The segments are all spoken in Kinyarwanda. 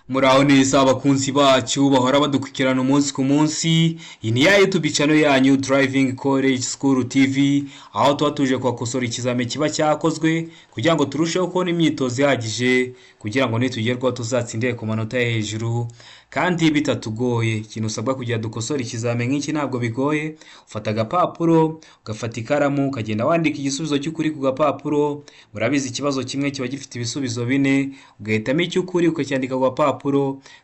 Muraho neza abakunzi bacu bahora badukurikirana umunsi ku munsi. Iyi ni ya YouTube channel yanyu Driving College School TV, aho tuba tuje kubakosora ikizami kiba cyakozwe kugira ngo turusheho kubona imyitozo ihagije, kugira ngo nitugerwaho tuzatsindire ku manota yo hejuru kandi bitatugoye. Ikintu usabwa kugira dukosore ikizami nk'iki ntabwo bigoye: ufata agapapuro, ugafata ikaramu, ukagenda wandika igisubizo cy'ukuri ku gapapuro. Murabizi, ikibazo kimwe kiba gifite ibisubizo bine, ugahitamo icy'ukuri ukacyandika ku gapapuro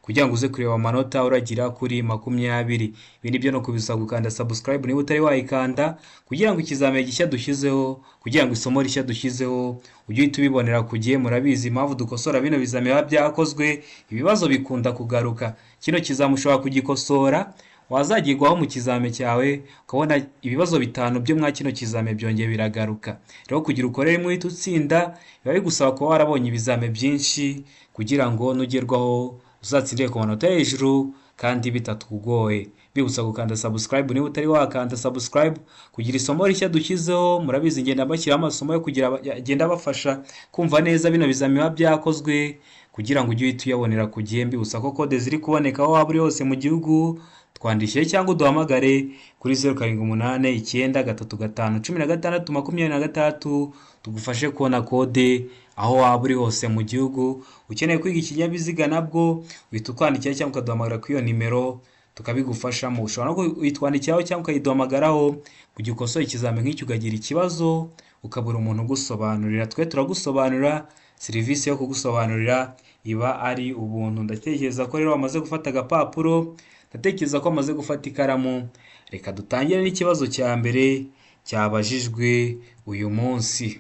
kugira ngo uze kureba amanota uragira kuri 20. Ibindi byo no kubisaba gukanda subscribe niba utari wayikanda, kugira ngo ikizamini gishya dushyizeho, kugira ngo isomo rishya dushyizeho ujye uhita ubibonera ku gihe. Murabizi impamvu dukosora bino bizami biba byakozwe: ibibazo bikunda kugaruka. Kino kizami ushobora kugikosora, wazagirwaho mu kizami cyawe ukabona ibibazo bitanu byo mwa kino kizami byongeye biragaruka. Rero kugira ukore rimwe uhita utsinda, biba bigusaba kuba warabonye ibizami byinshi kugira ngo nugerwaho uzatsindire ku manota hejuru kandi bitatugoye. Bibutsa gukanda subscribe niba utari wakanda subscribe, kugira isomo rishya dushyizeho. Murabizi, ngenda mbashyiraho amasomo yo kugira agenda abafasha kumva neza bino bizami biba byakozwe, kugira ngo ujye uhita uyabonera ku gihe. Mbibutsa ko kode ziri kuboneka aho waba uri hose mu gihugu. Twandikire cyangwa uduhamagare kuri 0789351626, tugufashe kubona kode aho waba uri hose mu gihugu. Ukeneye kwiga ikinyabiziga nabwo uhita utwandikira cyangwa ukaduhamagara kuri iyo nimero, tukabigufashamo. Ushobora no kuyitwandikiraho cyangwa ukayiduhamagaraho mu gihe ukosoye ikizami nk'iki ukagira ikibazo, ukabura umuntu ugusobanurira. Twe turagusobanurira, serivisi yo kugusobanurira iba ari ubuntu. Ndatekereza ko rero wamaze gufata agapapuro, ndatekereza ko wamaze gufata ikaramu. Reka dutangire n'ikibazo cya mbere cyabajijwe uyu munsi.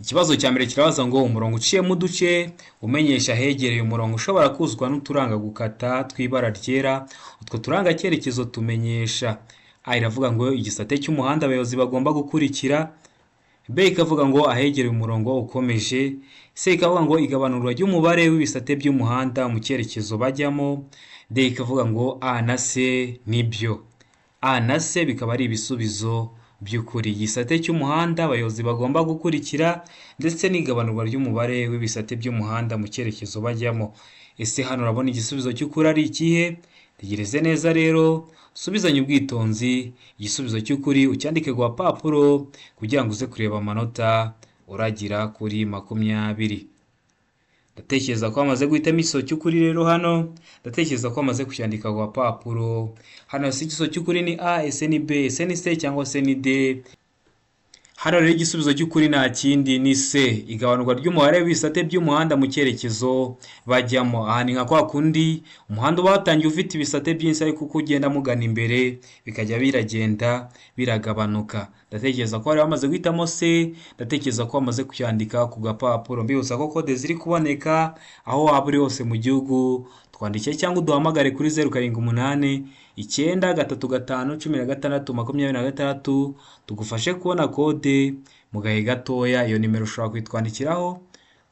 Ikibazo cya mbere kirabaza ngo: umurongo uciyemo uduce umenyesha ahegereye umurongo ushobora kuzwa n'uturanga gukata tw'ibara ryera, utwo turanga cyerekezo tumenyesha: A iravuga ngo igisate cy'umuhanda abayobozi bagomba gukurikira, B ikavuga ngo ahegereye umurongo ukomeje, C ikavuga ngo igabanurwa ry'umubare w'ibisate by'umuhanda mu cyerekezo bajyamo, D ikavuga ngo A na C nibyo. A na C bikaba ari ibisubizo by'ukuri: igisate cy'umuhanda abayobozi bagomba gukurikira ndetse n'igabanurwa ry'umubare w'ibisate by'umuhanda mu cyerekezo bajyamo. Ese hano urabona igisubizo cy'ukuri ari ikihe? Tegereze neza rero, usubizanye ubwitonzi, igisubizo cy'ukuri ucyandike ku gapapuro kugira ngo uze kureba amanota uragira kuri 20. Ndatekereza ko wamaze guhitamo igisubizo cy'ukuri rero hano, ndatekereza ko wamaze kucyandika ku gapapuro. Hano si igisubizo cy'ukuri ni A, ese ni B, ese ni C cyangwa se ni D? Hano rero igisubizo cy'ukuri nta kindi, ni C, igabanurwa ry'umubare w'ibisate by'umuhanda mu cyerekezo bajyamo. Aha ni nka kwa kundi umuhanda uba watangiye ufite ibisate byinshi, ariko uko ugenda mugana imbere bikajya biragenda biragabanuka. Ndatekereza ko bari bamaze guhitamo C, ndatekereza ko bamaze kucyandika ku gapapuro. Mbibutsa ko kode ziri kuboneka aho waba uri hose mu gihugu. Twandikire cyangwa uduhamagare kuri 0789351626, tugufashe kubona kode mu gahe gatoya. Iyo nimero ushobora kuyitwandikiraho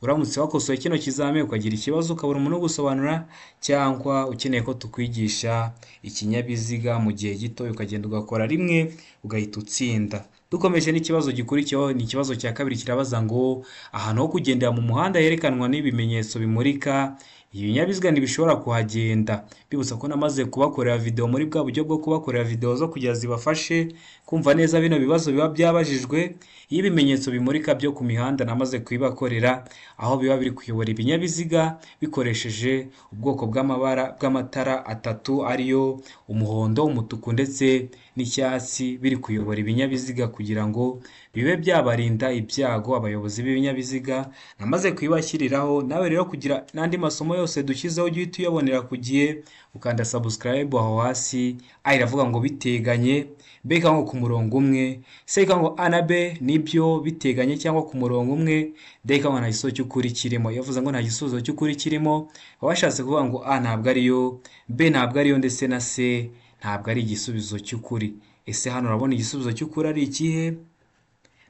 uramutse wakosoye kino kizami ukagira ikibazo, ukabura umuntu ugusobanura, cyangwa ukeneye ko tukwigisha ikinyabiziga mu gihe gito, ukagenda ugakora rimwe ugahita utsinda. Dukomeje n'ikibazo gikurikiyeho, ni ikibazo cya kabiri. Kirabaza ngo: ahantu ho kugendera mu muhanda herekanwa n'ibimenyetso bimurika, ibinyabiziga ntibishobora kuhagenda. Bibutsa ko namaze kubakorera video muri bwa buryo bwo kubakorera video zo kugira zibafashe kumva neza bino bibazo biba byabajijwe. Iyo ibimenyetso bimurika byo ku mihanda namaze kubibakorera, aho biba biri kuyobora ibinyabiziga bikoresheje ubwoko bw'amabara bw'amatara atatu, ariyo umuhondo, umutuku ndetse n'icyatsi, biri kuyobora ibinyabiziga kugira ngo bibe byabarinda ibyago abayobozi b'ibinyabiziga, namaze kuyibashyiriraho. Nawe rero kugira n'andi masomo yose dushyizeho ujye uhita uyabonera ku gihe, ukanda subscribe aho hasi. A iravuga ngo biteganye, B ikavuga ngo ku murongo umwe, C ikavuga ngo A na B nibyo, biteganye cyangwa ku murongo umwe, D ikavuga ngo nta gisubizo cy'ukuri kirimo. Iyo bavuze ngo nta gisubizo cy'ukuri kirimo, baba bashatse kuvuga ngo A ntabwo ariyo, B ntabwo ariyo, ndetse na C ntabwo ari igisubizo cy'ukuri. Ese hano urabona igisubizo cy'ukuri ari ikihe?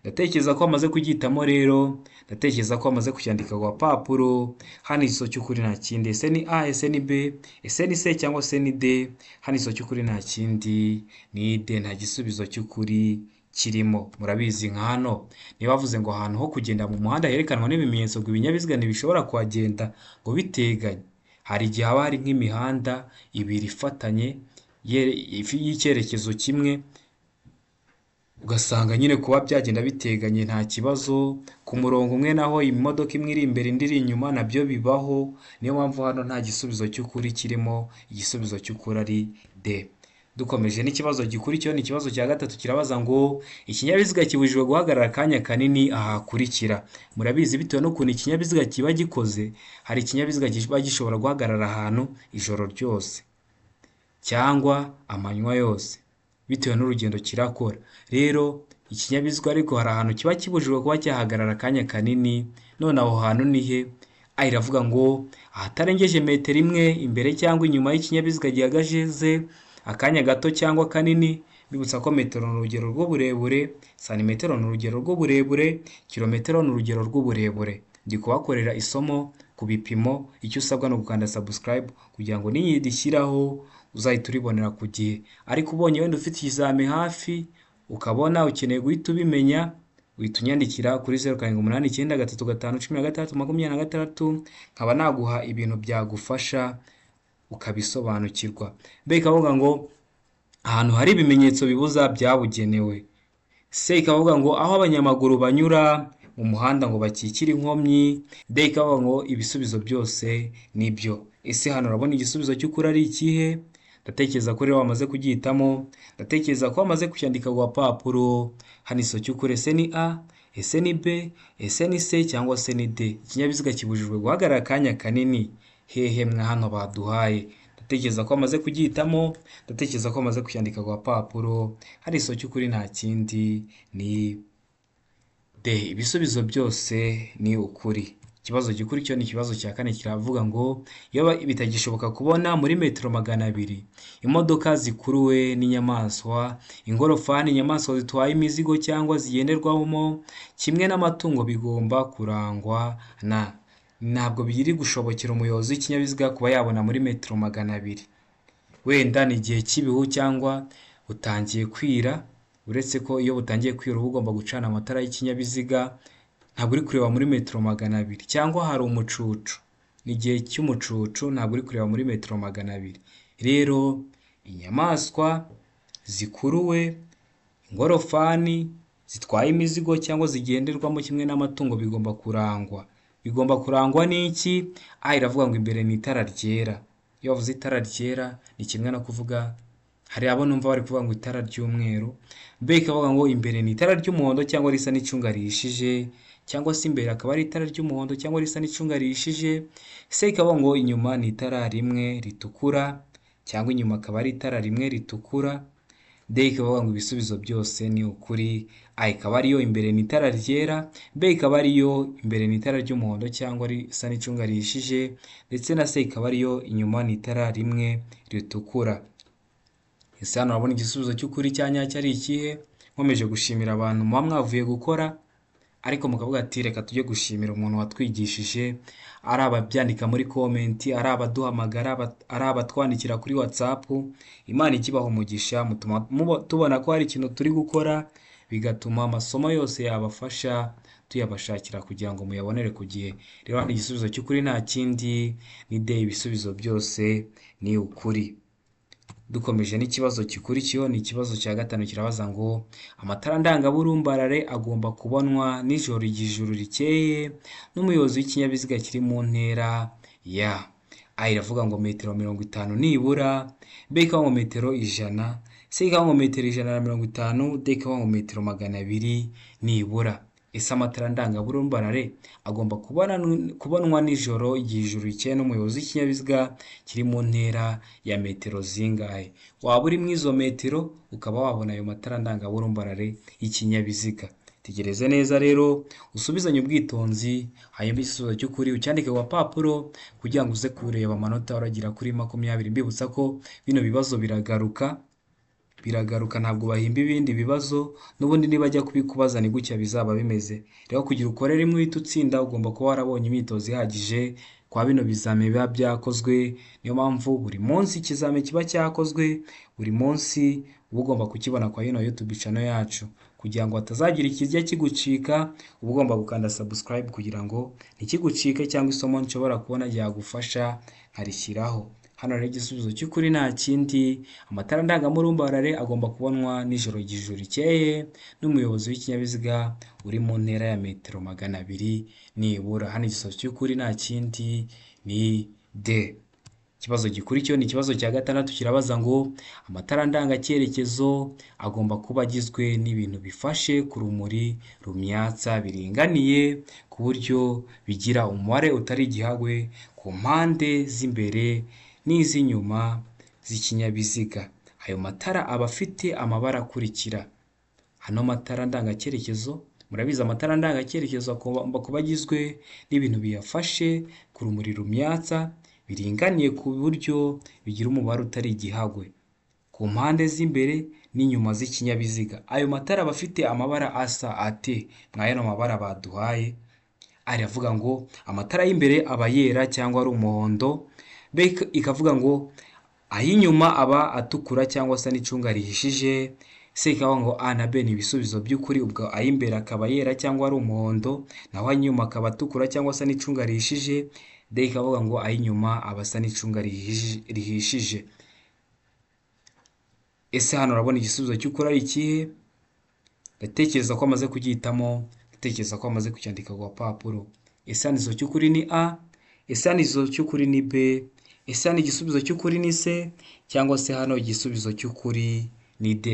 Ndatekereza ko wamaze kugihitamo rero, ndatekereza ko wamaze kucyandika ku gapapuro. Hano igisubizo cy'ukuri nta kindi: ese ni A, ese ni B, ese ni C cyangwa se ni D? Hano igisubizo cy'ukuri nta kindi, ni D, nta gisubizo cy'ukuri kirimo. kirimo. Murabizi nka hano niba bavuze ngo ahantu ho kugenda mu muhanda herekanwa n'ibimenyetso ngo ibinyabiziga ntibishobora kuhagenda ngo biteganye. Hari igihe haba hari nk'imihanda ibiri ifatanye y'icyerekezo kimwe, ugasanga nyine kuba byagenda biteganye nta kibazo. Ku murongo umwe naho imodoka imwe iri imbere indi iri inyuma, nabyo bibaho. Niyo mpamvu hano nta gisubizo cy'ukuri kirimo, igisubizo cy'ukuri ari D. Dukomeje n'ikibazo gikurikiyeho, ni ikibazo cya gatatu, kirabaza ngo ikinyabiziga kibujijwe guhagarara akanya kanini aha hakurikira. Murabizi bitewe n'ukuntu ikinyabiziga kiba gikoze, hari ikinyabiziga kiba gishobora guhagarara ahantu ijoro ryose cyangwa amanywa yose bitewe n'urugendo kirakora. Rero ikinyabiziga ariko hari ahantu kiba kibujijwe kuba cyahagarara akanya kanini, none aho hantu ni he? A iravuga ngo ahatarengeje metero imwe imbere cyangwa inyuma y'ikinyabiziga gihagaze akanya gato cyangwa kanini. Bibutsa ko metero ni urugero rw'uburebure, santimetero ni urugero rw'uburebure, kilometero ni urugero rw'uburebure. Ndi kubakorera isomo ku bipimo, icyo usabwa ni ugukanda subscribe kugira ngo niyirishyiraho uzahita uribonera ku gihe. Ariko ubonye wenda ufite ikizami hafi, ukabona ukeneye guhita ubimenya, uhita unyandikira kuri 0789351626, nkaba naguha ibintu byagufasha ukabisobanukirwa. B ikavuga ngo ahantu hari ibimenyetso bibuza byabugenewe. C ikavuga ngo aho abanyamaguru banyura mu muhanda ngo bakikire inkomyi. D ikavuga ngo ibisubizo byose nibyo. Ese hano urabona igisubizo cy'ukuri ari ikihe? Ndatekereza ko rero wamaze kugihitamo, ndatekereza ko wamaze kucyandika ku gapapuro. Hano igisubizo cy'ukuri ese ni A, ese ni B, ese ni C cyangwa se ni D? Ikinyabiziga kibujijwe guhagarara akanya kanini hehe mwa hano baduhaye? Ndatekereza ko wamaze kugihitamo, ndatekereza ko wamaze kucyandika ku gapapuro. Hano igisubizo cy'ukuri nta kindi ni D. Ibisubizo byose ni ukuri. Ikibazo gikurikiyeho ni ikibazo cya kane, kiravuga ngo iyo bitagishoboka kubona muri metero 200 imodoka zikuruwe n'inyamaswa, ingorofani, inyamaswa zitwaye imizigo cyangwa zigenderwamo kimwe n'amatungo bigomba kurangwa na. Ntabwo biri gushobokera umuyobozi w'ikinyabiziga kuba yabona muri metero 200. Wenda ni igihe cy'ibihu cyangwa butangiye kwira, uretse ko iyo butangiye kwira uba ugomba gucana amatara y'ikinyabiziga, ntabwo uri kureba muri metero 200, cyangwa hari umucucu, ni igihe cy'umucucu, ntabwo uri kureba muri metero 200. Rero inyamaswa zikuruwe, ingorofani zitwaye imizigo cyangwa zigenderwamo kimwe n'amatungo bigomba kurangwa. Bigomba kurangwa n'iki? A iravuga ngo imbere ni itara ryera. Iyo bavuze itara ryera ni kimwe no kuvuga, hari abo numva bari kuvuga ngo itara ry'umweru. B ikavuga ngo imbere ni itara ry'umuhondo cyangwa risa n'icunga rihishije, cyangwa se imbere akaba ari itara ry'umuhondo cyangwa risa n'icunga rihishije. C ikavuga ngo inyuma ni itara rimwe ritukura cyangwa inyuma akaba ari itara rimwe ritukura. D ikavuga ngo ibisubizo byose ni ukuri. A ikaba ariyo imbere ni itara ryera, B ikaba ariyo imbere ni itara ry'umuhondo cyangwa risa n'icunga rihishije, ndetse na C ikaba ariyo inyuma ni itara rimwe ritukura. Ese hano urabona igisubizo cy'ukuri cya nyacyo ari ikihe? Nkomeje gushimira abantu muba mwavuye gukora ariko mukavuga ati reka tujye gushimira umuntu watwigishije, ari ababyandika muri comment, ari abaduhamagara, ari abatwandikira kuri WhatsApp. Imana ikibaha umugisha, mutuma tubona ko hari ikintu turi gukora, bigatuma amasomo yose yabafasha tuyabashakira kugira ngo muyabonere ku gihe. Rero hano igisubizo cy'ukuri nta kindi ni D, ibisubizo byose ni ukuri. Dukomeje n'ikibazo gikurikiyeho, ni ikibazo cya gatanu, kirabaza ngo amatara ndangaburumbarare agomba kubonwa nijoro igihe ijuru rikeye n'umuyobozi w'ikinyabiziga kiri mu ntera ya. A iravuga ngo metero 50 nibura, B ikavuga ngo metero 100, C ikavuga ngo metero 150, D ikavuga ngo metero 200 nibura. Ese amatara ndangaburumbarare agomba kubonwa nijoro igihe ijuru rikeye n'umuyobozi w'ikinyabiziga kiri mu ntera ya metero zingahe? Waba uri muri izo metero ukaba wabona ayo matara ndangaburumbarare y'ikinyabiziga. Tegereze neza rero, usubizanye ubwitonzi, hanyuma igisubizo cy'ukuri ucyandike ku gapapuro kugira ngo uze kureba amanota uragira kuri 20. Mbibutsa ko bino bibazo biragaruka, biragaruka, ntabwo bahimba ibindi bibazo, n'ubundi nibajya kubikubaza ni gutya bizaba bimeze. Rero kugira ukore rimwe uhite utsinda, ugomba kuba warabonye imyitozo ihagije kwa bino bizami biba byakozwe. Niyo mpamvu buri munsi ikizami kiba cyakozwe, buri munsi uba ugomba kukibona kwa ino YouTube channel yacu. Kugira ngo hatazagira ikijya kigucika, uba ugomba gukanda subscribe kugira ngo ntikigucike, cyangwa isomo nshobora kubona ryagufasha nkarishyiraho. Hano rero igisubizo cy'ukuri nta kindi, amatara ndangamurumbarare agomba kubonwa nijoro igihe ijoro rikeye n'umuyobozi w'ikinyabiziga uri mu ntera ya metero 200 nibura. Hano igisubizo cy'ukuri nta kindi ni D. Ikibazo gikurikiyeho ni ikibazo cya gatandatu, kirabaza ngo amatara ndangacyerekezo agomba kuba agizwe n'ibintu bifashe ku rumuri rumyatsa biringaniye ku buryo bigira umubare utari igihagwe ku mpande z'imbere n'iz'inyuma z'ikinyabiziga. Ayo matara aba afite amabara akurikira. Hano matara ndangacyerekezo, murabizi amatara ndangacyerekezo agomba kuba agizwe n'ibintu biyafashe ku rumuri rumyatsa biringaniye ku buryo bigira umubare utari igihagwe ku mpande z'imbere n'inyuma z'ikinyabiziga. Ayo matara aba afite amabara asa ate? Mw'ayo mabara baduhaye aravuga ngo amatara y'imbere aba yera cyangwa ari umuhondo, B ikavuga ngo ay'inyuma aba atukura cyangwa se n'icunga rihishije, C ikavuga ngo A na B ni ibisubizo by'ukuri, ubwo ay'imbere akaba yera cyangwa ari umuhondo, naho ay'inyuma akaba atukura cyangwa se n'icunga rihishije, D ikavuga ngo ay'inyuma aba asa n'icunga rihishije. Ese hano urabona igisubizo cy'ukuri ari ikihe? Ndatekereza ko amaze kugihitamo, ndatekereza ko amaze kucyandika ku gapapuro. Ese hano igisubizo cy'ukuri ni A? Ese hano igisubizo cy'ukuri ni B? Ese hano igisubizo cy'ukuri ni C? Cyangwa se hano igisubizo cy'ukuri ni D?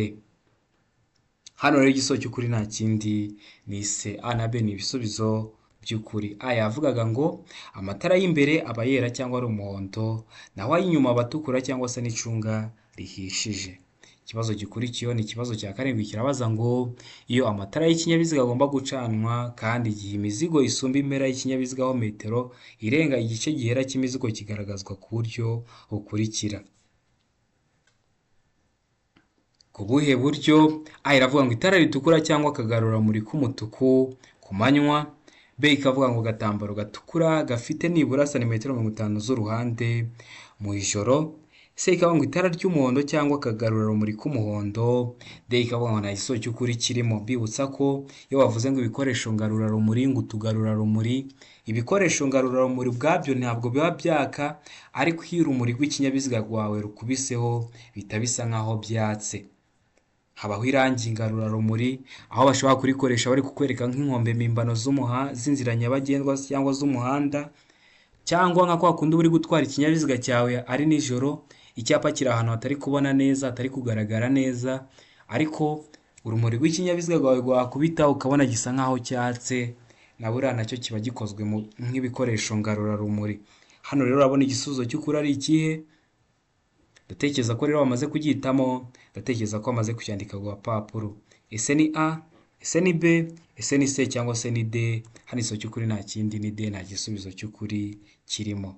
Hano rero igisubizo cy'ukuri nta kindi ni C. A na B ni ibisubizo by'ukuri. A yavugaga ngo amatara y'imbere aba yera cyangwa ari umuhondo, naho ay'inyuma aba atukura cyangwa se n'icunga rihishije. Ikibazo gikurikiyeho ni ikibazo cya karindwi, kirabaza ngo iyo amatara y'ikinyabiziga agomba gucanwa kandi igihe imizigo isumba impera y'ikinyabiziga aho metero irenga igice gihera cy'imizigo kigaragazwa ku buryo bukurikira. Ku buhe buryo? A iravuga ngo itara ritukura cyangwa akagarurarumuri k'umutuku ku manywa, B ikavuga ngo agatambaro gatukura gafite nibura santimetero 50 z'uruhande mu ijoro, C ikavuga ngo itara ry'umuhondo cyangwa akagarurarumuri k'umuhondo, D ikavuga ngo nta gisubizo cy'ukuri kirimo. Mbibutsa ko iyo bavuze ngo ibikoresho ngarurarumuri, ngo utugarurarumuri, ibikoresho ngarurarumuri ubwabyo ntabwo biba byaka, ariko iyo urumuri rw'ikinyabiziga rwawe rukubiseho bihita bisa nkaho byatse. Habaho irangi ngarurarumuri, aho bashobora kurikoresha bari kukwereka nk'inkombe mpimbano z'inzira nyabagendwa cyangwa z'umuhanda, cyangwa nka kwa kundi uba uri gutwara ikinyabiziga cyawe ari nijoro, icyapa kiri ahantu hatari kubona neza, hatari kugaragara neza, ariko urumuri rw'ikinyabiziga rwawe rwakubita ukabona gisa nkaho cyatse, na buriya nacyo kiba gikozwe nk'ibikoresho ngarurarumuri. Hano rero urabona igisubizo cy'ukuri ari ikihe? Ndatekereza ko rero wamaze kugihitamo, ndatekereza ko wamaze kucyandika ku gapapuro. Ese ni A? Ese ni B? Ese ni C cyangwa se ni D? Hano igisubizo cy'ukuri nta kindi ni D, nta gisubizo cy'ukuri kirimo.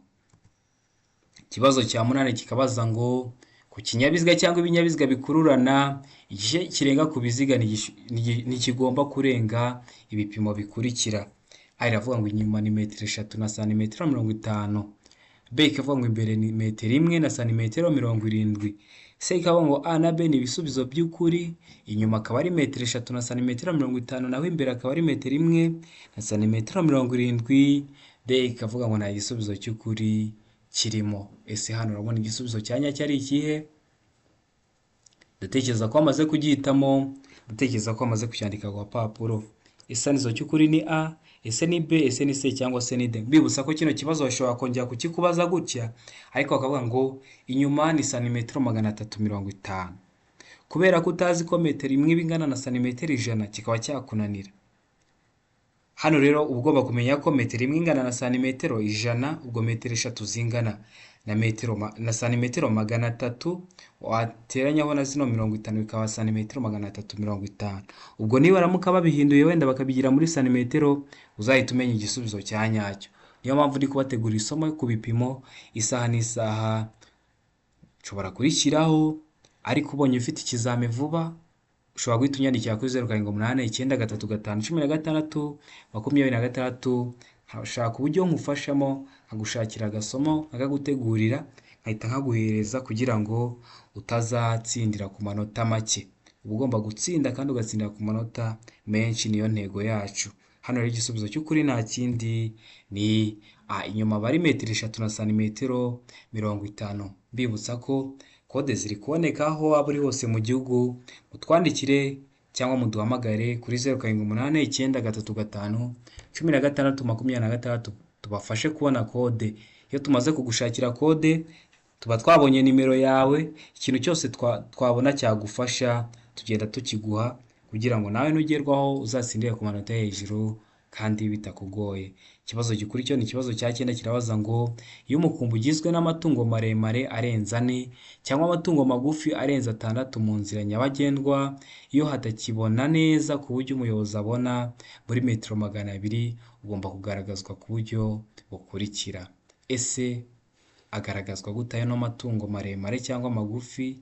Ikibazo cya munani kikabaza ngo ku kinyabiziga cyangwa ibinyabiziga bikururana, igice kirenga ku biziga ntikigomba kurenga ibipimo bikurikira. A iravuga ngo inyuma ni metero 3 na santimetero 50. B ikavuga ngo imbere ni metero 1 na santimetero 70. C ikavuga ngo A na B ni ibisubizo by'ukuri, inyuma akaba ari metero 3 na santimetero 50, naho imbere akaba ari metero 1 na santimetero 70. D ikavuga ngo nta gisubizo cy'ukuri kirimo. Ese hano urabona igisubizo cya nyacyo ari ikihe? Ndatekereza ko wamaze kugihitamo, ndatekereza ko wamaze kucyandika ku gapapuro. Ese igisubizo cy'ukuri ni A? Ese ni B? Ese ni C cyangwa se ni D? Mbibutsa ko kino kibazo bashobora kongera kukikubaza gutya, ariko bakavuga ngo inyuma ni santimetero 350. Kubera ko utazi ko metero imwe iba ingana na santimetero 100, kikaba cyakunanira. Hano rero uba ugomba kumenya ko metero imwe ingana na santimetero 100, ubwo metero 3 zingana na metero na santimetero 300, wateranyaho na zino 50 bikaba santimetero 350. Ubwo nibaramuka babihinduye wenda bakabigira muri santimetero, uzahita umenya igisubizo cya nyacyo. Niyo mpamvu ndi kubategurira isomo ku bipimo, isaha n'isaha nshobora kurishyiraho, ariko ubonye ufite ikizami vuba ushobora guhita unyandikira kuri 0 7 8 9 3 5 16 26, nkashaka uburyo nkufashamo, nkagushakira agasomo nkakagutegurira, nkahita nkaguhereza kugira ngo utazatsindira ku manota make. Uba ugomba gutsinda kandi ugatsindira ku manota menshi, niyo ntego yacu. Hano rero igisubizo cy'ukuri nta kindi ni A, inyuma aba ari metero 3 na santimetero 50. Mbibutsa ko kode ziri kuboneka aho waba uri hose mu gihugu, mutwandikire cyangwa muduhamagare kuri 0789 35 16 26, tubafashe kubona kode. Iyo tumaze kugushakira kode tuba twabonye nimero yawe, ikintu cyose twabona cyagufasha tugenda tukiguha kugira ngo nawe nugerwaho uzatsindire ku manota yo hejuru kandi bitakugoye. Ikibazo gikurikiyeho ni ikibazo cya 9, kirabaza ngo iyo umukumbi ugizwe n'amatungo maremare arenze 4 cyangwa amatungo magufi arenze 6 mu nzira nyabagendwa, iyo hatakibona neza ku buryo umuyobozi abona muri metero 200, ugomba kugaragazwa ku buryo bukurikira. Ese agaragazwa gute ayo matungo maremare cyangwa magufi?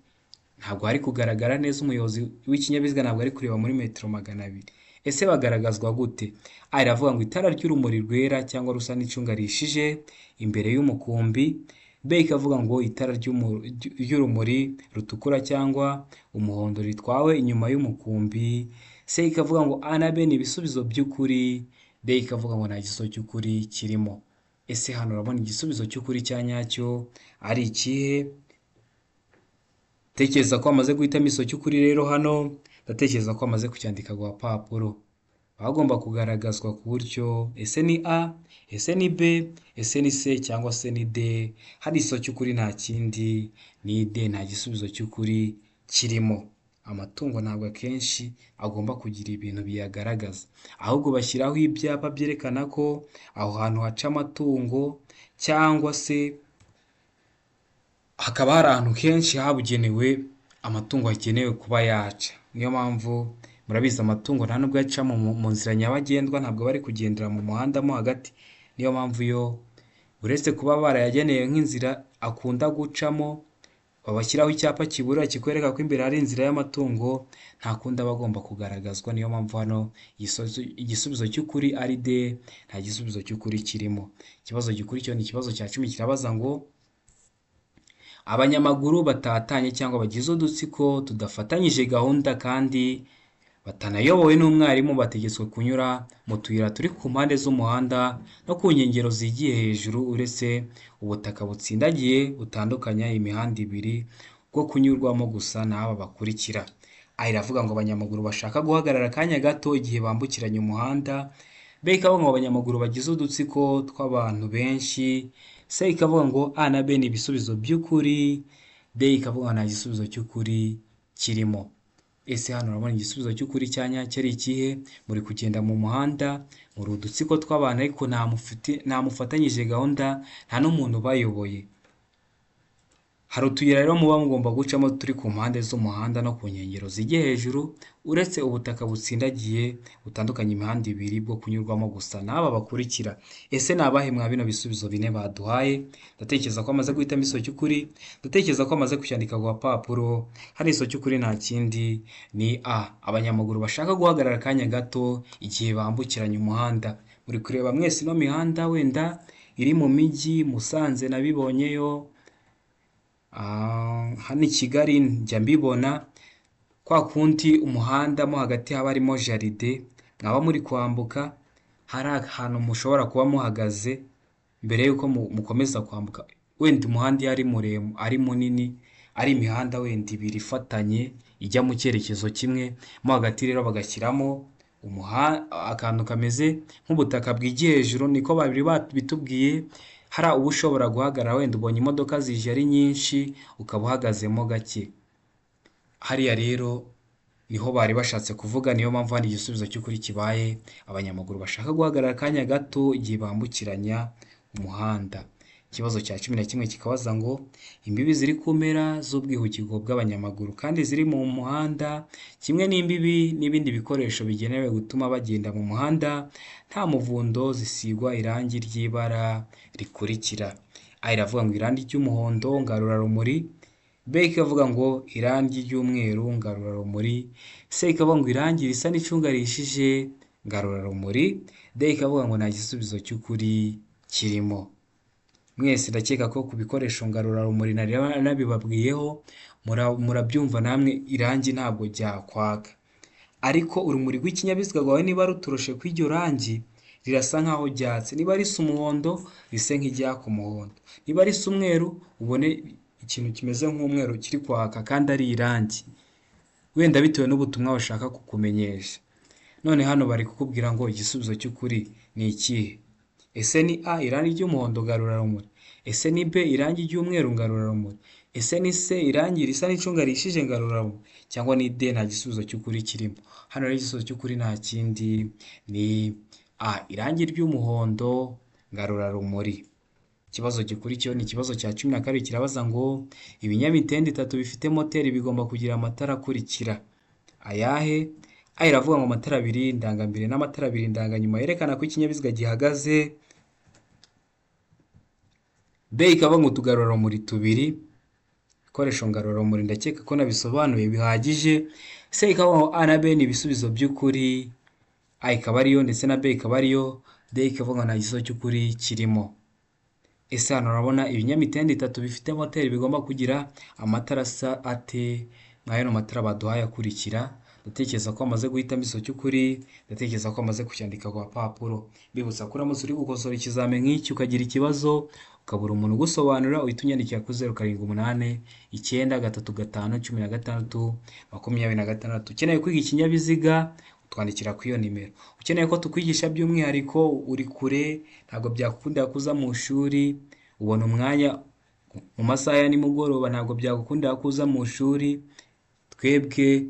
Ntabwo hari kugaragara neza, umuyobozi w'ikinyabiziga ntabwo ari kureba muri metero 200. Ese bagaragazwa gute? A iravuga ngo itara ry'urumuri rwera cyangwa rusa n'icunga rihishije imbere y'umukumbi. B ikavuga ngo itara ry'urumuri rutukura cyangwa umuhondo ritwawe inyuma y'umukumbi. C ikavuga ngo A na B ni ibisubizo by'ukuri. D ikavuga ngo nta gisubizo cy'ukuri kirimo. Ese hano urabona igisubizo cy'ukuri cya nyacyo ari ikihe? Tekereza ko wamaze guhitamo igisubizo cy'ukuri rero hano, ndatekereza ko wamaze kucyandika ku gapapuro. Bagomba kugaragazwa ku buryo, ese ni A, ese ni B, ese ni C cyangwa se ni D? Hano igisubizo cy'ukuri nta kindi ni D, nta gisubizo cy'ukuri kirimo. Amatungo ntabwo akenshi agomba kugira ibintu biyagaragaza, ahubwo bashyiraho ibyapa byerekana ko aho hantu haca amatungo, cyangwa se hakaba hari ahantu henshi habugenewe amatungo agenewe kuba yaca. Niyo mpamvu murabizi amatungo nta nubwo aca mu nzira nyabagendwa, ntabwo bari kugendera mu muhanda mo hagati. Niyo mpamvu yo uretse kuba barayageneye nk'inzira akunda gucamo, babashyiraho icyapa kiburira kikwereka ko imbere hari inzira y'amatungo, nta kundi aba agomba kugaragazwa. Niyo mpamvu hano igisubizo cy'ukuri ari D, nta gisubizo cy'ukuri kirimo. Ikibazo gikurikiyeho ni ikibazo cya 10, kirabaza ngo abanyamaguru batatanye cyangwa bagize udutsiko tudafatanyije gahunda kandi batanayobowe n'umwarimu bategetswe kunyura mu tuyira turi ku mpande z'umuhanda no ku nkengero zigiye hejuru, uretse ubutaka butsindagiye butandukanya imihanda ibiri bwo kunyurwamo gusa n'aba bakurikira. A iravuga ngo abanyamaguru bashaka guhagarara akanya gato igihe bambukiranya umuhanda. B ikavuga ngo abanyamaguru bagize udutsiko tw'abantu benshi. C ikavuga ngo A na B ni ibisubizo by'ukuri. D ikavuga ngo nta gisubizo cy'ukuri kirimo. Ese hano urabona igisubizo cy'ukuri cya nyacyo ari ikihe? Muri kugenda mu muhanda muri udutsiko tw'abantu, ariko nta mufatanyije gahunda, nta n'umuntu ubayoboye. Hari utuyira rero muba mugomba gucamo turi ku mpande z'umuhanda no ku nkengero zijya hejuru, uretse ubutaka butsindagiye butandukanya imihanda ibiri bwo kunyurwamo gusa n'aba bakurikira. Ese ni abahe mwa bino bisubizo bine baduhaye? Ndatekereza ko amaze guhitamo igisubizo cy'ukuri, ndatekereza ko amaze kucyandika ku gapapuro. Hano igisubizo cy'ukuri nta kindi ni A, abanyamaguru bashaka guhagarara akanya gato igihe bambukiranya umuhanda. Muri kureba mwese ino mihanda wenda iri mu mijyi, Musanze nabibonyeyo, hano i Kigali njya mbibona, kwa kundi umuhanda mo hagati haba harimo jardin, mwaba muri kwambuka hari ahantu mushobora kuba muhagaze mbere y'uko mukomeza kwambuka. Wenda umuhanda iyo ari muremure, ari munini, ari imihanda wenda ibiri ifatanye ijya mu cyerekezo kimwe, mo hagati rero bagashyiramo akantu kameze nk'ubutaka bwigiye hejuru, niko babiri babitubwiye. Hari uba ushobora guhagarara, wenda ubonye imodoka zije ari nyinshi, ukaba uhagazemo gake. Hariya rero niho bari bashatse kuvuga, niyo mpamvu hano igisubizo cy'ukuri kibaye abanyamaguru bashaka guhagarara akanya gato igihe bambukiranya umuhanda. Ikibazo cya 11 kikabaza ngo imbibi ziri ku mpera z'ubwihugiko bw'abanyamaguru kandi ziri mu muhanda, kimwe n'imbibi n'ibindi bikoresho bigenewe gutuma bagenda mu muhanda nta muvundo, zisigwa irangi ry'ibara rikurikira. A iravuga ngo irangi ry'umuhondo ngarurarumuri, B ikavuga ngo irangi ry'umweru ngarurarumuri, C ikavuga ngo irangi risa n'icunga rihishije ngarurarumuri, D ikavuga ngo nta gisubizo cy'ukuri kirimo. Mwese ndakeka ko ku bikoresho ngarurarumuri nari nabibabwiyeho, murabyumva namwe, irangi ntabwo ryakwaka. Ariko urumuri rw'ikinyabiziga rwawe niba rutoroshe kw'iryo rangi, rirasa nkaho ryatse. Niba risa umuhondo, rise nk'iryaka umuhondo. Niba risa umweru, ubone ikintu kimeze nk'umweru kiri kwaka kandi ari irangi. Wenda bitewe n'ubutumwa bashaka kukumenyesha. None hano bari kukubwira ngo igisubizo cy'ukuri ni ikihe? Ese ni A, irangi ry'umuhondo ngarurarumuri? Ese ni B, irangi ry'umweru ngarurarumuri? Ese ni C, irangi risa n'icunga rihishije ngarurarumuri? Cyangwa ni D, nta gisubizo cy'ukuri kirimo? Hano rero igisubizo cy'ukuri nta kindi, ni A, irangi ry'umuhondo ngarurarumuri. Ikibazo gikurikiyeho ni ikibazo cya 12, kirabaza ngo ibinyamitende itatu bifite moteri bigomba kugira amatara akurikira. Ayahe? A iravuga ngo amatara abiri ndangambere n'amatara abiri ndanganyuma yerekana ko ikinyabiziga gihagaze. B ikavuga ngo utugarurarumuri tubiri, ibikoresho ngarurarumuri ndakeka ko nabisobanuye bihagije. C ikavuga ngo A na B ni ibisubizo by'ukuri, A ikaba ariyo ndetse na B ikaba ariyo, D ikavuga ngo nta gisubizo cy'ukuri kirimo. Ese hano urabona ibinyamitende itatu bifite moteri bigomba kugira amatara asa ate? Nka yano matara baduhaye akurikira. Ndatekereza ko amaze guhitamo igisubizo cy'ukuri, ndatekereza ko amaze kucyandika ku gapapuro. Mbibutsa ko uramutse uri gukosora ikizami nk'iki ukagira ikibazo, ukabura umuntu ugusobanurira, uhita unyandikira kuri 078 935 16 26. Ukeneye kwiga ikinyabiziga, utwandikira kuri iyo nimero. Ukeneye ko tukwigisha by'umwihariko, uri kure, ntabwo byagukundira kuza mu ishuri, ubona umwanya mu masaha ya nimugoroba, ntabwo byagukundira kuza mu ishuri, twebwe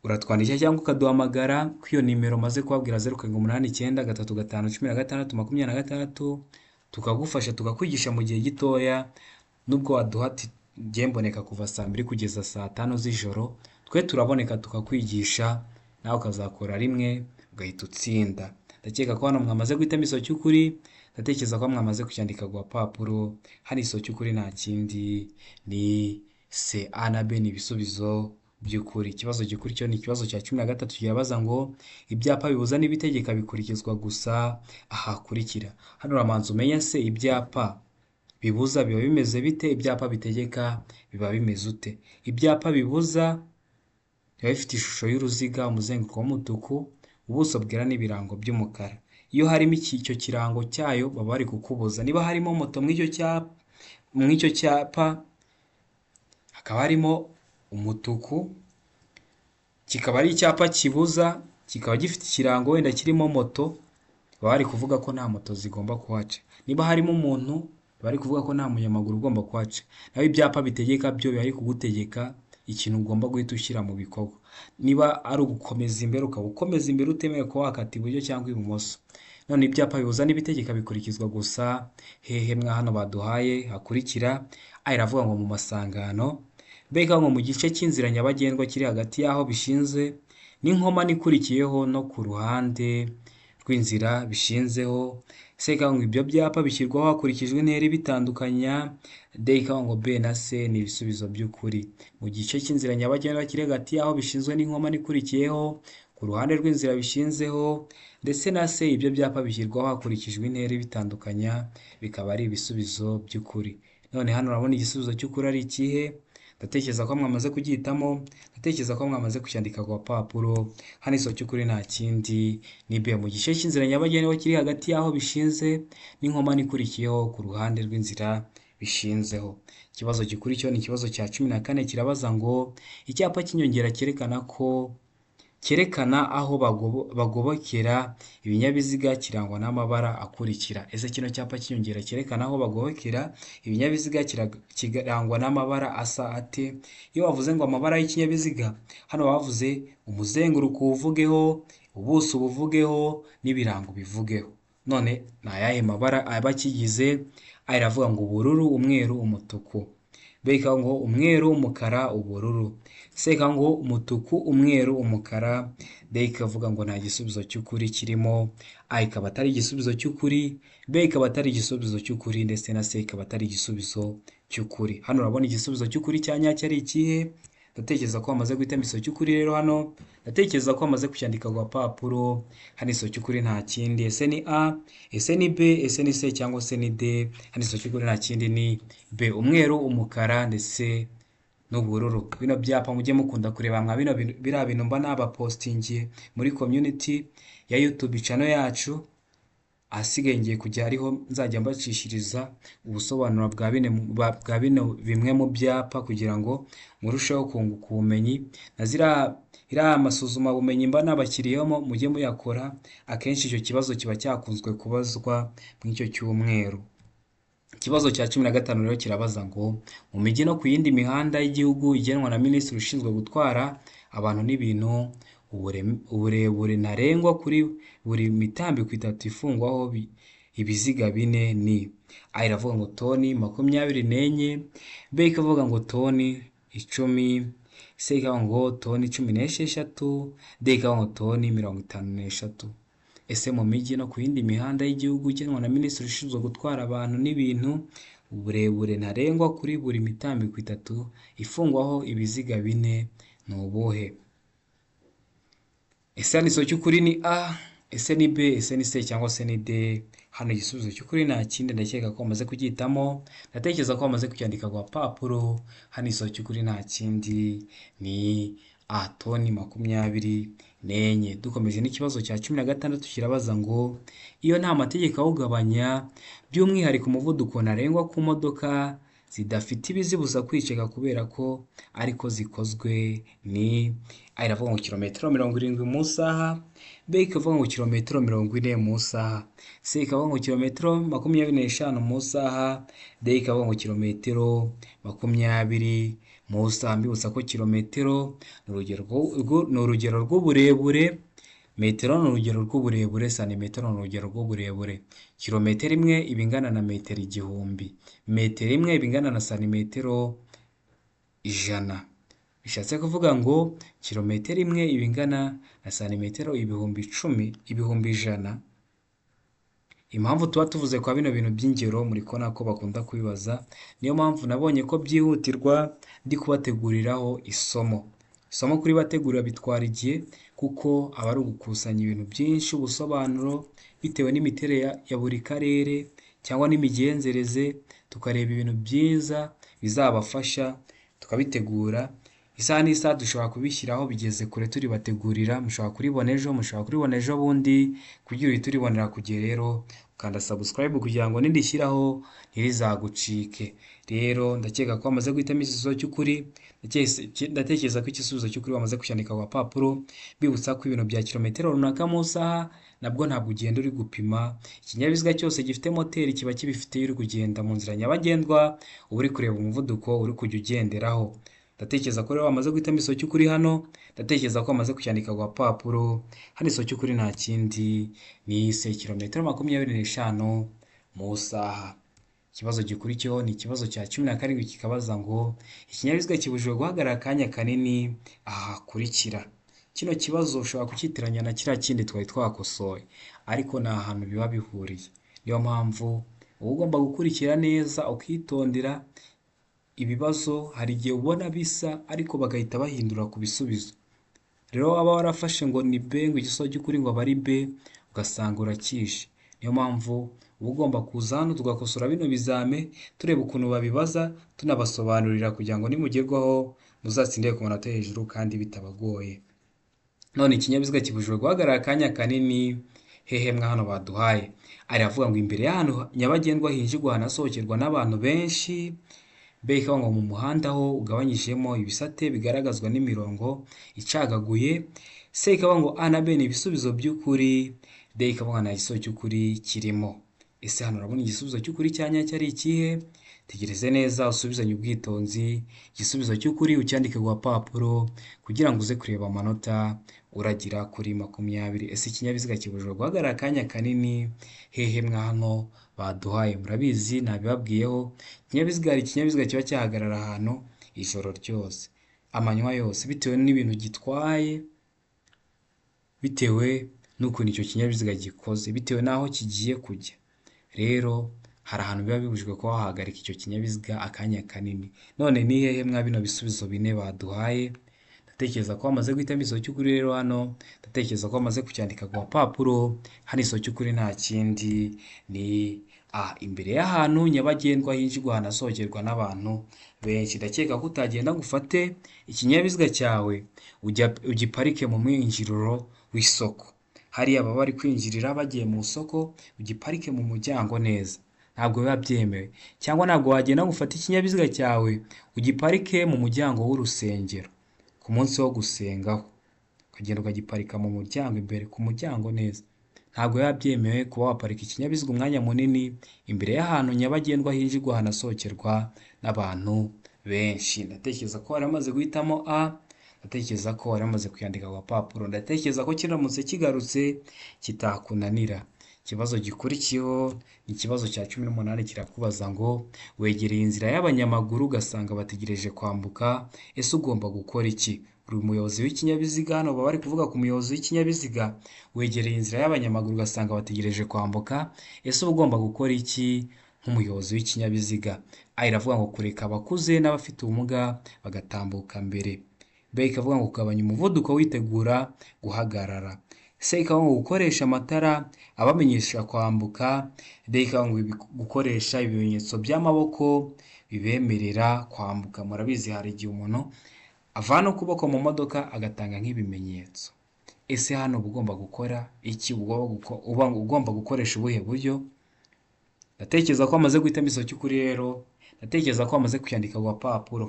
uratwandikira cyangwa ukaduhamagara kuri iyo nimero maze kubabwira, 0789 35 16 26, tukagufasha tukakwigisha mu gihe gitoya. Nubwo waduha ati njye mboneka kuva saa 2 kugeza saa 5 z'ijoro, twe turaboneka tukakwigisha, nawe ukazakora rimwe ugahita utsinda. Ndakeka ko hano mwamaze guhitamo igisubizo cy'ukuri, ndatekereza ko mwamaze kucyandika ku gapapuro. Hano igisubizo cy'ukuri nta kindi ni C, A na B ni ibisubizo by'ukuri. Ikibazo gikurikiyeho ni ikibazo cya 13, kirabaza ngo ibyapa bibuza n'ibitegeka bikurikizwa gusa ahakurikira. Hano urabanza umenye se ibyapa bibuza biba bimeze bite, ibyapa bitegeka biba bimeze ute? Ibyapa bibuza biba bifite ishusho y'uruziga, umuzenguruko w'umutuku, ubuso bwera n'ibirango by'umukara. Iyo harimo icyo kirango cyayo baba bari kukubuza. Niba harimo moto mw'icyo cyapa, hakaba harimo umutuku, kikaba ari icyapa kibuza, kikaba gifite ikirango wenda kirimo moto, baba bari kuvuga ko nta moto zigomba kuhaca. Niba harimo umuntu, bari kuvuga ko nta munyamaguru ugomba kuhaca. Naho ibyapa bitegeka byo biba biri kugutegeka ikintu ugomba guhita ushyira mu bikorwa. Niba ari ugukomeza imbere, ukaba ukomeza imbere, utemerewe kuba wakata iburyo cyangwa ibumoso. None ibyapa bibuza n'ibitegeka bikurikizwa gusa hehe mwa hano baduhaye hakurikira? A iravuga ngo mu masangano, B ikavuga ngo mu gice cy'inzira nyabagendwa kiri hagati y'aho bishinze n'inkomane ikurikiyeho no ku ruhande rw'inzira bishinzeho, C ikavuga ngo ibyo byapa bishyirwaho hakurikijwe intera ibitandukanya, D ikavuga ngo B na C ni ibisubizo by'ukuri. Mu gice cy'inzira nyabagendwa kiri hagati y'aho bishinzwe n'inkomane ikurikiyeho, ku ruhande rw'inzira bishinzeho, ndetse na C, ibyo byapa bishyirwaho hakurikijwe intera ibitandukanya, bikaba ari ibisubizo by'ukuri. None hano urabona igisubizo cy'ukuri ari ikihe? Ndatekereza ko mwamaze kugihitamo, ndatekereza ko mwamaze kucyandika ku gapapuro. Hano igisubizo cy'ukuri nta kindi ni B, mu gice cy'inzira nyabagendwa kiri hagati y'aho bishinze n'inkomane ikurikiyeho ku ruhande rw'inzira bishinzeho. Ikibazo gikurikiyeho ni ikibazo cya 14, kirabaza ngo icyapa cy'inyongera cyerekana ko cyerekana aho bagobokera ibinyabiziga kirangwa n'amabara akurikira. Ese kino cyapa cy'inyongera cyerekana aho bagobokera ibinyabiziga kirangwa n'amabara asa ate? Iyo bavuze ngo amabara y'ikinyabiziga, hano bavuze umuzenguruko uwuvugeho, ubuso ubuvugeho, n'ibirango bivugeho. None ni ayahe mabara aba akigize? A iravuga ngo ubururu, umweru, umutuku. B ikavuga ngo umweru, umukara, ubururu. C ikavuga ngo umutuku, umweru, umukara. D ikavuga ngo nta gisubizo cy'ukuri kirimo. A ikaba atari igisubizo cy'ukuri, B ikaba atari igisubizo cy'ukuri, ndetse na C ikaba atari igisubizo cy'ukuri. Hano urabona igisubizo cy'ukuri cya nyacyo ari ikihe? Ndatekereza ko wamaze guhitamo igisubizo cy'ukuri rero hano, ndatekereza ko wamaze kucyandika ku gapapuro. Hano igisubizo cy'ukuri nta kindi, ese ni A, ese ni B, ese ni C cyangwa se ni D? Hano igisubizo cy'ukuri nta kindi ni B, umweru, umukara ndetse n'ubururu. Bino byapa mujye mukunda kureba nka bino biriya bintu mba nabapostingiye muri community ya YouTube channel yacu. Ahasigaye ngiye kujya ariho nzajya mbacishiriza ubusobanuro bwa bino bimwe mu byapa kugira ngo murusheho kunguka ubumenyi. Na ziriya iriya masuzumabumenyi mba nabashyiriyemo mujye muyakora, akenshi icyo kibazo kiba cyakunzwe kubazwa muri icyo cyumweru. Ikibazo cya 15 rero kirabaza ngo mu mijyi no ku yindi mihanda y'igihugu igenwa na minisitiri ushinzwe gutwara abantu n'ibintu, uburebure ntarengwa kuri buri mitambiko itatu ifungwaho ibiziga bine ni A iravuga ngo toni 24, B ikavuga ngo toni 10, C ikavuga ngo toni 16, D ikavuga ngo toni 53. Ese mu mijyi no ku yindi mihanda y'igihugu igenwa na minisitiri ushinzwe gutwara abantu n'ibintu, uburebure ntarengwa kuri buri mitambiko itatu ifungwaho ibiziga bine ni ubuhe? Ese hano igisubizo cy'ukuri ni A, ese ni B, ese ni C cyangwa se ni D? Hano igisubizo cy'ukuri nta kindi, ndakeka ko wamaze kugihitamo, ndatekereza ko wamaze kucyandika ku gapapuro. Hano igisubizo cy'ukuri nta kindi ni A, toni 24. Dukomeje n'ikibazo cya 16 kirabaza ngo iyo nta mategeko awugabanya, by'umwihariko umuvuduko ntarengwa ku modoka zidafite ibizibuza kwiceka kubera ko ariko zikozwe ni A iravuga ngo kilometero 70 mu isaha, B ikavuga ngo kilometero 40 mu isaha, C ikavuga ngo kilometero 25 mu isaha, D ikavuga ngo kilometero 20 mu isaha. Mbibutsa ko kilometero ni urugero rw'uburebure, metero ni urugero rw'uburebure, santimetero ni urugero rw'uburebure. Kilometero imwe iba ingana na metero 1000, metero imwe iba ingana na santimetero 100. Bishatse kuvuga ngo kilometero imwe iba ingana na santimetero 10,000, 100,000. Impamvu tuba tuvuze kwa bino bintu by'ingero muri kubona ko bakunda kubibaza, niyo mpamvu nabonye ko byihutirwa ndi kubateguriraho isomo. Isomo kuribategurira bitwara igihe kuko aba ari ugukusanya ibintu byinshi, ubusobanuro bitewe n'imiterere ya buri karere cyangwa n'imigenzereze, tukareba ibintu byiza bizabafasha tukabitegura. Isaha n'isaha dushobora kubishyiraho bigeze kure turibategurira, mushobora kuribona ejo, mushobora kuribona ejo bundi, kugira uhite uribonera ku gihe rero ukanda subscribe kugira ngo nindishyiraho ntirizagucike. Rero ndakeka ko wamaze guhitamo igisubizo cy'ukuri, ndatekereza ko igisubizo cy'ukuri wamaze kucyandika ku gapapuro. Bibutsa ko ibintu bya kilometero runaka mu isaha nabwo ntabwo ugenda uri gupima. Ikinyabiziga cyose gifite moteri kiba kibifite, iyo uri kugenda mu nzira nyabagendwa uba uri kureba umuvuduko uri kujya ugenderaho. Ndatekereza ko rero wamaze guhitamo igisubizo cy'ukuri hano, ndatekereza ko wamaze kucyandika ku gapapuro. Hano igisubizo cy'ukuri nta kindi ni se kilometero 25 mu isaha. Ikibazo gikurikiyeho ni ikibazo cya 17 kikabaza ngo ikinyabiziga kibujijwe guhagarara akanya kanini aha hakurikira. Kino kibazo ushobora kucyitiranya na kiriya kindi twari twakosoye, ariko ni ahantu biba bihuriye. Niyo mpamvu uba ugomba gukurikira neza ukitondera ibibazo, hari igihe ubona bisa ariko bagahita bahindura ku bisubizo. Rero waba warafashe ngo ni B, ngo igisubizo cy'ukuri ngo aba ari B, ugasanga urakishe. Niyo mpamvu uba ugomba kuza hano tugakosora bino bizame, tureba ukuntu babibaza, tunabasobanurira kugira ngo nimugerwaho muzatsindire ku manota hejuru kandi bitabagoye. None ikinyabiziga kibujijwe guhagarara akanya kanini hehe mwa hano baduhaye? Aravuga ngo imbere y'ahantu nyabagendwa hinjirwa hanasohokerwa n'abantu benshi, B ikavuga ngo mu muhanda ho ugabanyijemo ibisate bigaragazwa n'imirongo icagaguye, C ikavuga ngo A na B ni ibisubizo by'ukuri, D ikavuga nta gisubizo cy'ukuri kirimo. Ese hano urabona igisubizo cy'ukuri cya nyacyo ari ikihe? Tegereze neza usubizanye ubwitonzi, igisubizo cy'ukuri ucyandike ku gapapuro kugira ngo uze kureba amanota uragira kuri 20. Ese ikinyabiziga kibujijwe guhagarara akanya kanini hehe mwa hano baduhaye? Murabizi nabibabwiyeho, ikinyabiziga hari ikinyabiziga kiba cyahagarara ahantu ijoro ryose, amanywa yose, bitewe n'ibintu gitwaye, bitewe n'ukuntu icyo kinyabiziga gikoze, bitewe n'aho kigiye kujya. Rero Hari ahantu biba bibujijwe kuba wahagarika icyo kinyabiziga akanya kanini. None ni hehe mwa bino bisubizo bine baduhaye? Ndatekereza ko wamaze guhitamo igisubizo cy'ukuri rero hano, ndatekereza ko wamaze kucyandika ku gapapuro, hano igisubizo cy'ukuri nta kindi ni A. Imbere y'ahantu nyabagendwa hinjirwa hanasohokerwa n'abantu benshi. Ndakeka ko utagenda ngo ufate ikinyabiziga cyawe ugiparike mu mwinjiriro w'isoko. Hariya baba bari kwinjirira bagiye mu isoko, ugiparike mu muryango neza. Ntabwo biba byemewe. Cyangwa ntabwo wagenda ngo ufate ikinyabiziga cyawe ugiparike mu muryango w'urusengero ku munsi wo gusengaho. Ukagenda ukagiparika mu muryango imbere ku muryango neza. Ntabwo biba byemewe kuba waparika ikinyabiziga umwanya munini imbere y'ahantu nyabagendwa hinjirwa hanasohokerwa n'abantu benshi. Ndatekereza ko wari wamaze guhitamo A, ndatekereza ko wari wamaze kuyandika ku gapapuro, ndatekereza ko kiramutse kigarutse kitakunanira. Ikibazo gikurikiyeho ni ikibazo cya 18 kirakubaza ngo wegereye inzira y'abanyamaguru ugasanga bategereje kwambuka, ese ugomba gukora iki? Uri umuyobozi w'ikinyabiziga, hano baba bari kuvuga ku muyobozi w'ikinyabiziga, wegereye inzira y'abanyamaguru ugasanga bategereje kwambuka, ese uba ugomba gukora iki nk'umuyobozi w'ikinyabiziga? A iravuga ngo kureka abakuze n'abafite ubumuga bagatambuka mbere. B ikavuga ngo kugabanya umuvuduko witegura guhagarara. C ikavuga ngo gukoresha amatara abamenyesha kwambuka. D ikavuga ngo gukoresha ibimenyetso by'amaboko bibemerera kwambuka. Murabizi hari igihe umuntu avana ukuboko mu modoka agatanga nk'ibimenyetso. Ese hano uba ugomba gukora iki? Uba ugomba gukoresha ubuhe buryo? Ndatekereza ko wamaze guhitamo igisubizo cy'ukuri rero, ndatekereza ko wamaze kuyandika ku gapapuro.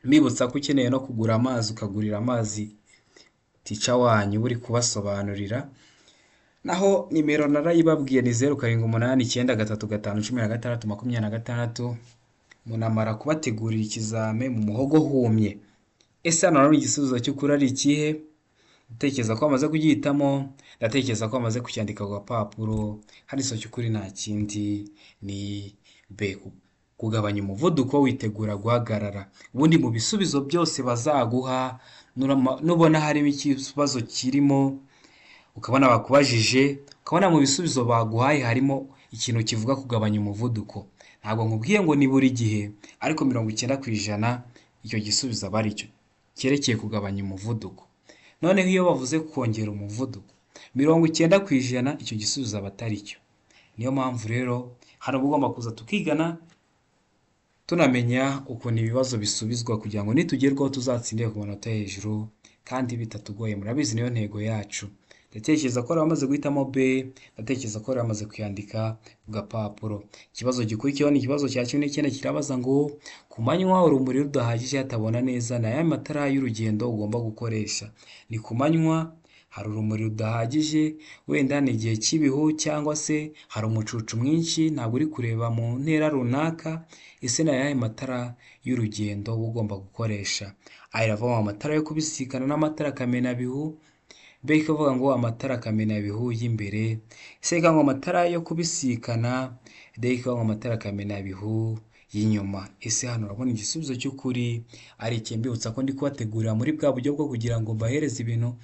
Mbibutsa ko ukeneye no kugura amazi ukagurira amazi teacher wanyu uri kubasobanurira. Naho nimero narayibabwiye ni 0 7 8 9 3 5 16 26. Munamara kubategurira ikizame mu muhogo humye. Ese hano urabona igisubizo cy'ukuri ari ikihe? Ndatekereza ko wamaze kugihitamo, ndatekereza ko wamaze kucyandika ku gapapuro. Hano igisubizo cy'ukuri nta kindi ni B, kugabanya umuvuduko witegura guhagarara. Ubundi mu bisubizo byose bazaguha, nubona harimo ikibazo kirimo, ukabona bakubajije, ukabona mu bisubizo baguhaye harimo ikintu kivuga kugabanya umuvuduko. Ntabwo nkubwiye ngo ni buri gihe, ariko 90% icyo gisubizo aba aricyo cyerekeye kugabanya umuvuduko. Noneho iyo bavuze kongera umuvuduko, 90% icyo gisubizo aba atari cyo. Niyo mpamvu rero hano uba ugomba kuza tukigana, tunamenya ukuntu ibibazo bisubizwa kugira ngo nitugerwaho tuzatsindire ku manota hejuru kandi bitatugoye. Murabizi niyo ntego yacu. Ndatekereza ko wari wamaze guhitamo B, ndatekereza ko wari wamaze kuyandika ku gapapuro. Ikibazo gikurikiyeho ni ikibazo cya 19 kirabaza ngo ku manywa urumuri rudahagije hatabona neza, ni ayahe matara y'urugendo ugomba gukoresha? Ni ku manywa hari urumuri rudahagije, wenda ni igihe cy'ibihu cyangwa se hari umucucu mwinshi, ntabwo uri kureba mu ntera runaka, ese ni ayahe matara y'urugendo uba ugomba gukoresha? A iravuga ngo amatara yo kubisikana n'amatara kamenabihu, B ikavuga ngo amatara kamenabihu y'imbere, C ikavuga ngo amatara yo kubisikana, D ikavuga ngo amatara kamenabihu y'inyuma. Ese hano urabona igisubizo cy'ukuri ari iki? Mbibutsa ko ndi kubategurira muri bwa buryo bwo kugira ngo mbahereze ibintu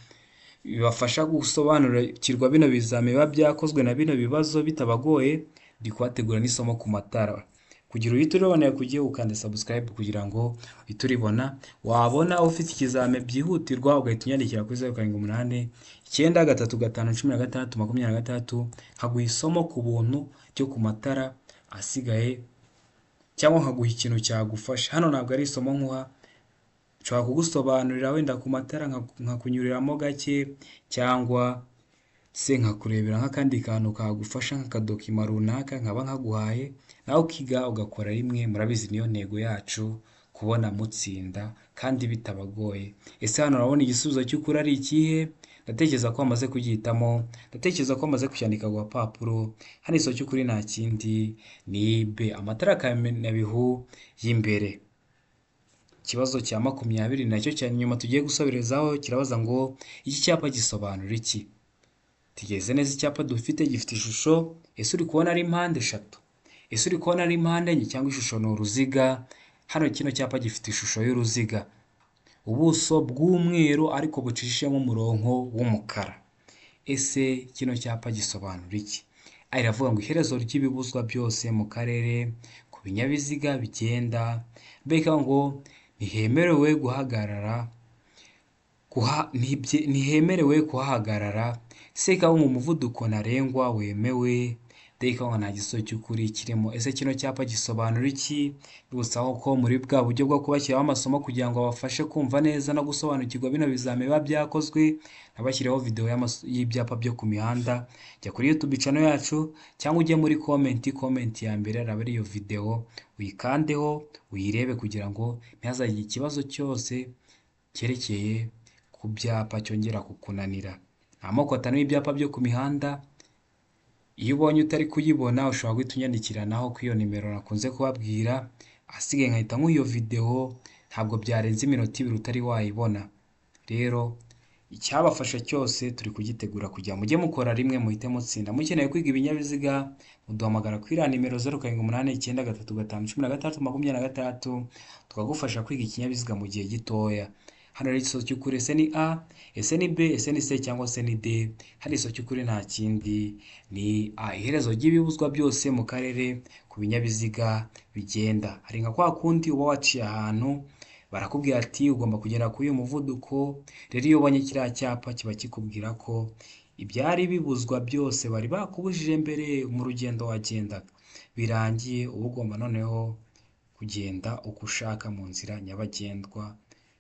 bibafasha gusobanukirwa bino bizami biba byakozwe na bino bibazo bitabagoye. Ndi kubategura n'isomo ku matara. Kugira uhite uribonera ku gihe, ukanda subscribe kugira ngo uhite uribona. Wabona ufite ikizame byihutirwa ugahita unyandikira kuri 0 7 8 9 3 5 16 26, nkaguha isomo ku buntu ryo ku matara asigaye, cyangwa nkaguha ikintu cyagufasha. Hano ntabwo ari isomo nkuha, nshobora kugusobanurira wenda ku matara nkakunyuriramo gake, cyangwa se nkakurebera nk'akandi kantu kagufasha nk'akadocument runaka nkaba nkaguhaye, nawe ukiga ugakora rimwe. Murabizi niyo ntego yacu, kubona mutsinda kandi bitabagoye. Ese hano urabona igisubizo cy'ukuri ari ikihe? Ndatekereza ko wamaze kugihitamo, ndatekereza ko wamaze kucyandika ku gapapuro. Hano igisubizo cy'ukuri nta kindi ni B, amatara kamenabihu y'imbere. Ikibazo cya 20 nacyo cya nyuma tugiye gusorezaho kirabaza ngo iki cyapa gisobanura iki? Tegereze neza, icyapa dufite gifite ishusho, ese uri kubona ari mpande eshatu? Ese uri kubona ari mpande enye cyangwa ishusho ni uruziga? Hano kino cyapa gifite ishusho y'uruziga, ubuso bw'umweru ariko bucishijemo umurongo w'umukara. Ese kino cyapa gisobanura iki? A iravuga ngo iherezo ry'ibibuzwa byose mu karere ku binyabiziga bigenda. B ikavuga ngo ntihemerewe guhagarara, ntihemerewe kuhahagarara. C ikavuga ngo umuvuduko ntarengwa wemewe. D ikavuga ngo nta gisubizo cy'ukuri kirimo. Ese kino cyapa gisobanura iki? Bibutsa ko muri bwa buryo bwo kubashyiraho amasomo kugira ngo babafashe kumva neza no gusobanukirwa bino bizami biba byakozwe, nabashyiriyeho video y'ibyapa byo ku mihanda. Jya kuri YouTube channel yacu cyangwa ujye muri comment, comment ya mbere araba ari iyo video, uyikandeho uyirebe kugira ngo ntihazagire ikibazo cyose cyerekeye ku byapa cyongera kukunanira. Ni amoko atanu y'ibyapa byo ku mihanda. Iyo ubonye utari kuyibona ushobora guhita unyandikira naho kuri iyo nimero nakunze kubabwira, ahasigaye nkahita nkuha iyo video, ntabwo byarenze iminota 2 utari wayibona. Rero icyabafasha cyose turi kugitegura kugira mujye mukora rimwe muhite mutsinda. Mukeneye kwiga ibinyabiziga muduhamagara kuri iriya nimero 0789351626, tukagufasha kwiga ikinyabiziga mu gihe gitoya. Hano rero igisubizo cy'ukuri ese ni A, ese ni B, ese ni C cyangwa se ni D? Hano igisubizo cy'ukuri nta kindi ni A, iherezo ry'ibibuzwa byose mu karere ku binyabiziga bigenda. Hari nka kwa kundi uba waciye ahantu barakubwira ati ugomba kugera kuri uyu muvuduko. Rero iyo ubonye kiriya cyapa kiba kikubwira ko ibyari bibuzwa byose bari bakubujije mbere mu rugendo wagendaga birangiye, uba ugomba noneho kugenda uko ushaka mu nzira nyabagendwa,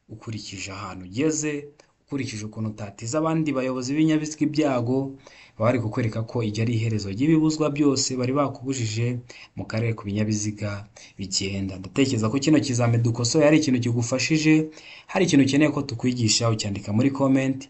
ukurikije ahantu ugeze, ukurikije ukuntu utateza abandi bayobozi b'ibinyabiziga ibyago. Baba bari kukwereka ko iryo ari iherezo ry'ibibuzwa byose bari bakubujije mu karere ku binyabiziga bigenda. Ndatekereza ko kino kizami dukosoye hari ikintu kigufashije, hari ikintu ukeneye ko tukwigisha ucyandika muri comment.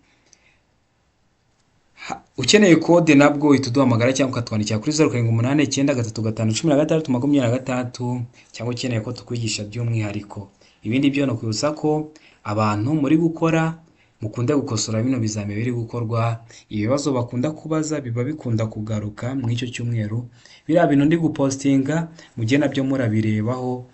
Ukeneye kode nabwo uhita uduhamagara cyangwa ukatwandikira kuri 0789351626, cyangwa ukeneye ko tukwigisha by'umwihariko. Ibindi byo ni ukwibutsa ko abantu muri gukora mukunde gukosora bino bizami biri gukorwa, ibibazo bakunda kubaza biba bikunda kugaruka muri icyo cyumweru. Biriya bintu ndi gupostinga mujye nabyo murabirebaho,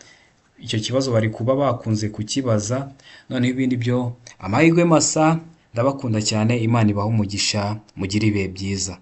icyo kibazo bari kuba bakunze kukibaza. Noneho ibindi byo amahirwe masa, ndabakunda cyane, Imana ibahe umugisha, mugire ibihe byiza.